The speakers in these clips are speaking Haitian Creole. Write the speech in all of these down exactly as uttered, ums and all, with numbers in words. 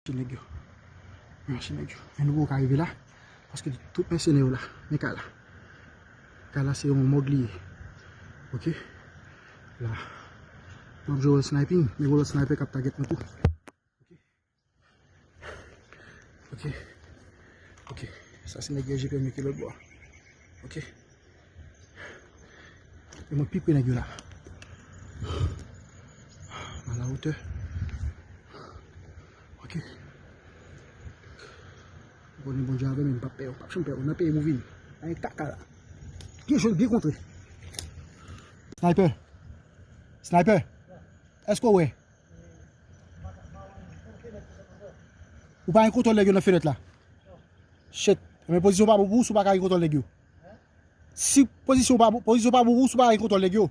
Mache nèg yo. Mache nèg yo. Men nou poko ka rive la. Paske tout mèsenè yo la. Men kay la. Kay la se yon mòg li ye. Ok. La. M ap jwe wòl sniping. Men gen lòt sniper k ap target mwen tou. Ok. Ok. Ok. Sa se nèg yo G P M yo ki lòt bò. Ok. E mwen pi pre nèg yo la. A la wotè. Ok. Konnen Bondye avè m, m p ap pè yo, m p ap janm pè yo. Nan peyi m ou vini. Ay kaka la. Byen jwe, byen kontre. Sniper. Sniper. Èske w wè? Ou pa gen kontwòl nèg yo nan fenèt la. Shit. Men pozisyon pa bon pou ou, si w pa ka gen kontwòl nèg yo. Si pozisyon pa bon, pozisyon pa bon pou ou, si w pa ka gen kontwòl nèg yo.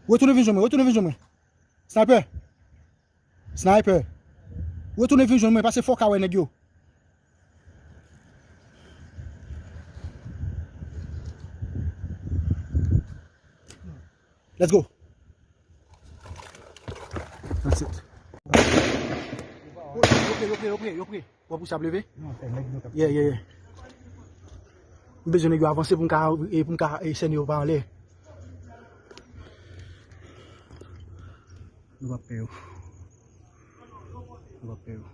Retounen vin jwenn mwen, retounen vin jwenn mwen. Sniper. Sniper. Retounen vin jwenn mwen, paske fò w ka wè nèg yo. Let's go. That's it. Yo pre, yo pre, yo pre, yo pre. W ap pouse ap leve? Non, se nèg nou k ap... Yeah, yeah, yeah. M bezwen nèg yo avanse pou m ka, e, pou m ka, e, sène yo pa anlè. Nou p ap pè yo. Nou p ap pè yo.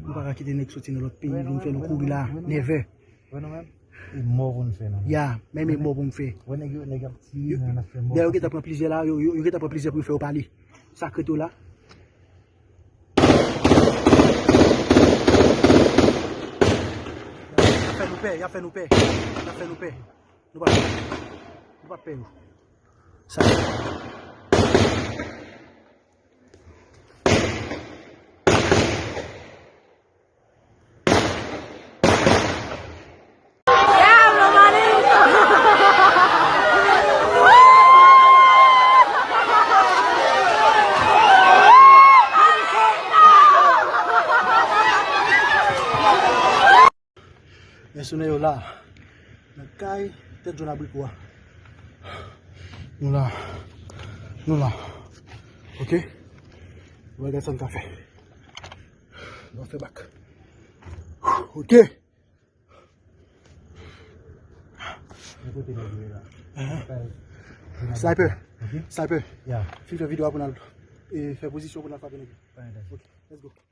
Nou pa ka kite nèg soti nan lòt peyi vin fè nou kouri la. Never. Wè nou menm? E mò pou n fè, non. Ya, menm e mò pou m fè. Wè nèg yo, nèg ap tire, men n ap fè mò. Dèyè yo gentan pran plizyè la, yo, yo, yo gentan pran plizyè pou yo fè yo pale. Sa k ret yo la. Y ap fè nou pè, y ap fè nou pè. Y ap fè nou pè. Nou pa, nou pa pè yo. Sa. Mèsenè yo la. Nan kay tèt jòn abriko a. Nou la. Nou la. Ok. Nou va gade sa n ka fè. Nou va fè bak. Ok. Yon kote nèg yo ye la. Ahan. Kay. Sniper. Ok. Sniper. Ya. Fin fè videyo a pou n al, e, fè pozisyon pou n al frape nèg yo. Fine, that's it. Ok. Let's go.